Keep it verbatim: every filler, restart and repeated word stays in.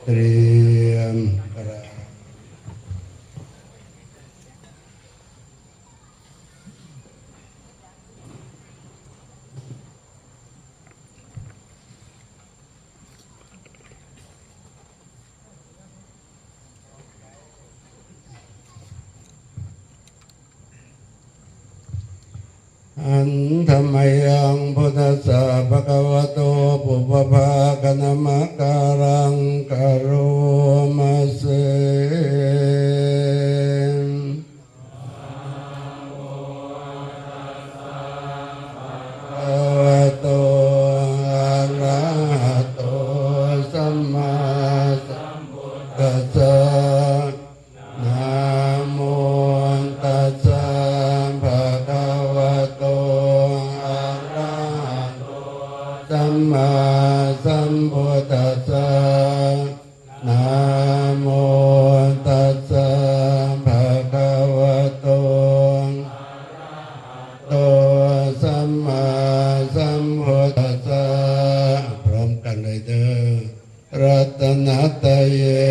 เตรียมกราบ Handa mayaṃ buddhassa bhagavato pubbabhāganamakāraṃ karoma se. Bhagavato arahato sammāsambuddhassa. Namo tassa bhagavato arahato sammāsambuddhassa. Namo tassa bhagavato arahato sammāsambuddhassa. พร้อมกันเลยเด้อ Ratanattaye